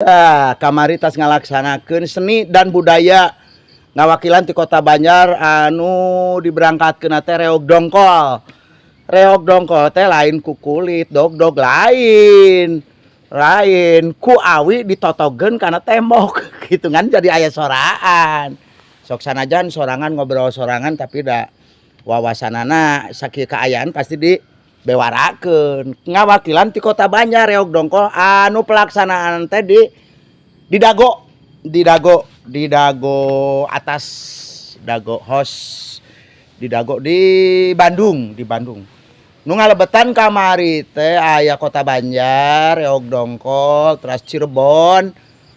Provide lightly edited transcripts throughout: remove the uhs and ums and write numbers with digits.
Ah, kamari tas ngalaksanakeun seni dan budaya ngawakilan ti Kota Banjar anu diberangkatkeun teh Reog Dongkol. Reog Dongkol teh lain ku kulit, dog-dog lain. Lain ku awi ditotogeun kana tembok gitu kan, jadi aya soraan. Sok sanajan sorangan, ngobrol sorangan, tapi da wawasanana sakieu kaayaan pasti di bewarakeun. Ngawakilan ti Kota Banjar Reog Dongkol anu pelaksanaan teh di Dago, di Dago, di Dago atas, Dago host di Dago di Bandung, di Bandung. Nu ngalebetan kamari teh aya Kota Banjar, Reog Dongkol, teras Cirebon,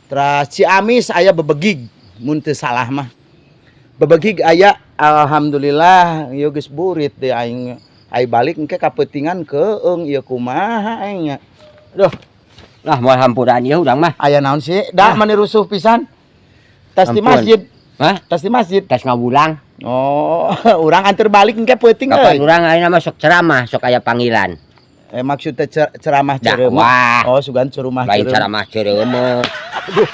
teras Ciamis aya Bebegig, mun teu salah mah. Bebegig aya, alhamdulillah ieu geus burit deh aing. Ai balik engke kapeutingan keung ieu, kumaha aing nya? Aduh. Lah, moal hampuran ieu urang mah. Aya naon sih? Dah Ah. mani rusuh pisan. Tas di Ampun. masjid. Hah? Tas di masjid. Tas ngawulang. Oh, urang anter balik engke peuting Kapan euy. urang ayeuna mah sok ceramah, sok aya panggilan. Eh, maksudnya ceramah cereumah. Dakwah. Oh, sugan ceramah Lain cereumah. Ceramah cereumeuh. Aduh.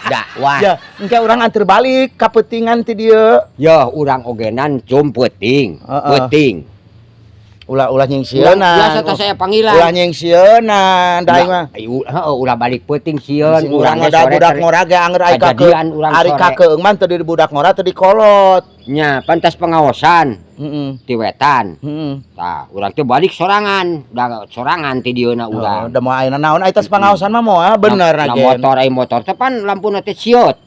Dakwah. Ya, engke urang anter balik kapeutingan ti dieu. Ya, urang ogenan cum peuting. Heeh. Peuting. Ulah, ulah Urang nyingsieunan. biasa tas aya panggilan. Ulah nyingsieunan, da aing mah. Heeh, ulah balik peuting sieun. Urang Urang ge da sore budak ngora ge anger ai ka kajadian urang ari sore. Kakeung mah teu di budak ngora, teu dikolot. Nya, pantas pengawasan ti wetan. Tah, urang teh balik sorangan, da sorangan ti dieuna Oh, urang. da moal ayeuna naon ai tas pangaosan mah moal bener. Na, na na gen. motor, ai motor teh pan lampuna teh siot.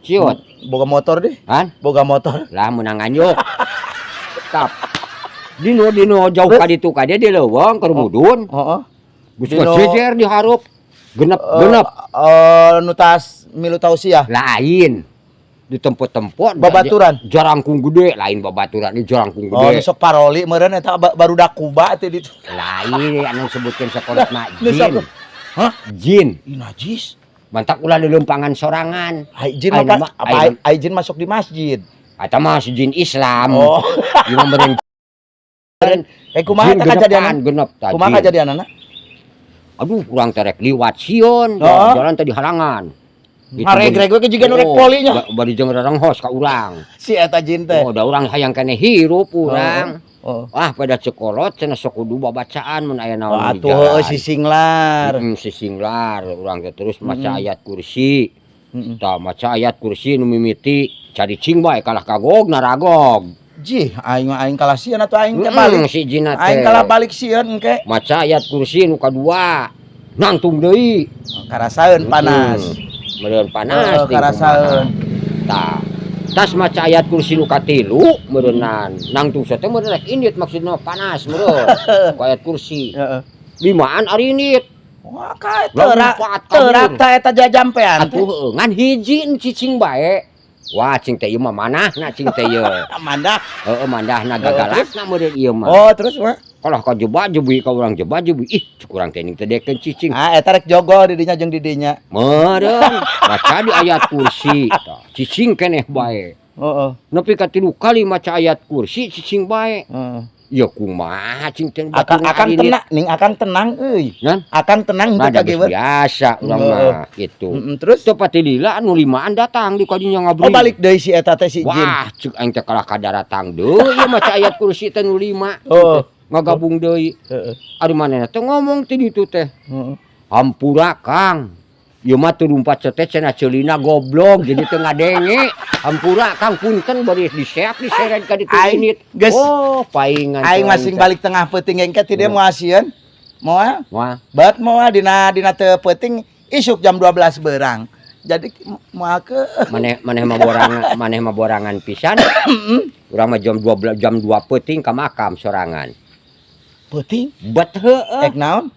Siot. Boga motor deh. Kan? Boga motor. Lah, meunang nganjuk. Tap. Dino dino jauh ka ditu ka dia di leuweung keur mudun. Heeh. Geus Dino- jejer di hareup. Genep genep. Nu tas milu tausiah. Lain. Di tempo-tempo Babaturan? Jarangkung gede, lain babaturan, ini jarangkung Oh, gede. nu sok paroli meureun eta barudak Kuba teh ditu. Lain anu sebutkeun sakolot mah Nu jin. Hah? Jin. Ih, najis. Mantak ulah lelempangan sorangan. Ai jin Ai mah nama- apa ai ai jin masuk di masjid. Eta mah si jin Islam. Oh. Ieu mah meureun Eh, kumaha jin eta kajadian? genepan, genep tah, Kumaha jin. Kajadianana? Aduh, urang teh rek liwat sieun, Oh. jalan teh dihalangan. Gitu, Ngaregreg we jiga nu rek Oh, polinya. Bari jeung rerenghos ka urang. Si eta jin teh. Oh, da urang hayang keneh hirup urang. Oh. Ah, pada cekolot cenah sok kudu babacaan mun aya naon Oh, di atuh jalan. heueuh si singlar. Si singlar urang teh terus maca ayat kursi. Tah, maca ayat kursi nu mimiti cari cing bae kalah kagog naragog. Jih, aing mah aing kalah sieun atuh aing teh balik. Si jinna teh. Aing kalah balik sieun engke. Maca ayat kursi nu kadua. Nangtung deui. Karasaeun panas. Meureun panas Heeh, ting karasaeun. kumaha. Tah, tas maca ayat kursi nu katilu meureunnan. Nangtung teh meureun rek indit, maksudna panas meureun. Ku ayat kursi. Heeh. Limaan ari indit. Wah, ka teu Lompat teu kabur. rata eta jajampean teh. Atuh heueuh, ngan hiji nu cicing bae. Wah, cing teh ieu mah manahna cing teh ieu. Mandah. Heeh, mandahna gagalakna meureun ieu mah. Oh, terus mah. Kalah ka jeba jebi ka urang jeba jebi. Ih, cek urang teh ning teh dekeun cicing. Ah, eta rek jogol di dinya jeung di dinya. Meureun maca di ayat kursi. Tah, cicing keneh bae. Heeh. Nepi ka tilu kali maca ayat kursi cicing bae. Heeh. Ya kumaha cing teh Akang batur akang arinit. Tenang, ning akang tenang euy. Ngan? Akang tenang Nah, henteu da geus kagiweur. biasa urang mah gitu. Terus Teu patilila anu limaan datang di kadinya ngabring. Oh, balik deui si eta teh, si jin. Wah, cek aing teh kalah kadaratang deui ieu maca ayat kursi teh nu lima. Oh. Ngagabung deui. Ari manehna teh ngomong ti ditu teh. "Hampura, Kang. Ieu mah teu lumpat teh cenah ceulina goblok jadi teu ngadenge. Hampura, Kang, punten," bari diseak diseret ka ditu Aing indit. Geus. Oh, paingan. Aing masing balik tengah peuting engke ti dieu moal sieun. Moal. Wah, Bet moal dina dina teu peuting isuk jam 12 berang. Jadi moal ke Maneh maneh mah borangan, maneh mah borangan pisan. Urang mah jam 12, jam 2 peuting ka makam sorangan. Peuting. Bet heueuh. Ek naon?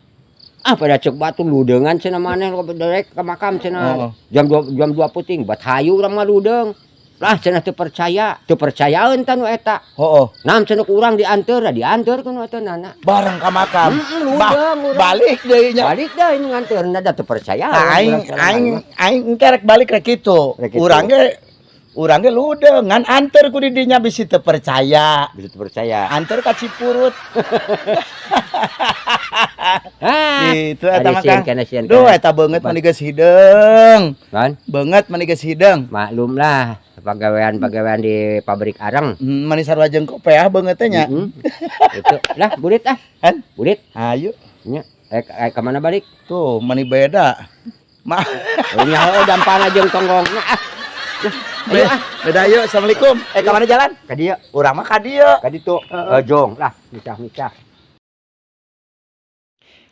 Ah, pada cek batu ludeungan cenah maneh direk ka makam cenah. Oh. Jam 2, jam 2 peuting bat hayu urang mah ludeung. Lah, cenah teu percaya, teu percayaeun ta nu eta. Heeh. Nam cenah ku urang dianteur, dianteur ku nu eta nana. Bareng ka makam. Heeh, ludeung urang. Balik deui nya. Balik deui nu nganteurna da teu percaya. Nah, aing aing aing engke rek balik rek kitu. Rek kitu. Urang ge Urang ge ludeung ngan anter ku di dinya bisi teu percaya. Bisa percaya. Anter ka Cipurut. Ah, Gitu eta mah, sieun Kang. keneh, sieun Duh, keneh. eta beungeut mani geus hideung. Kan? Beungeut mani geus hideung. Maklum lah, pagawean-pagawean di pabrik arang. Mani sarua jeung kopeah beungeut teh nya. Itu lah, burit ah. Kan? Burit. Ayo. Nya. Eh, kemana balik? Tuh, mani beda. Ma Oh, nya heueuh dampana jeung tonggongna ah. Ayo ah. Beda yuk, assalamualaikum. Eh, ka mana jalan? Ka dieu. Urang mah ka dieu. Ka ditu. Jong lah, misah-misah.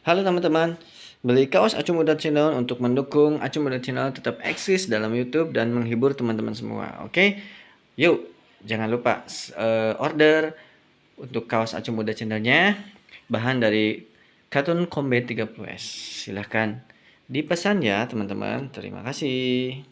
Halo teman-teman, beli kaos Acu Muda Channel untuk mendukung Acu Muda Channel tetap eksis dalam YouTube dan menghibur teman-teman semua. Oke, yuk jangan lupa order untuk kaos Acu Muda Channelnya, bahan dari Katun Combat 30S. Silahkan dipesan ya teman-teman. Terima kasih.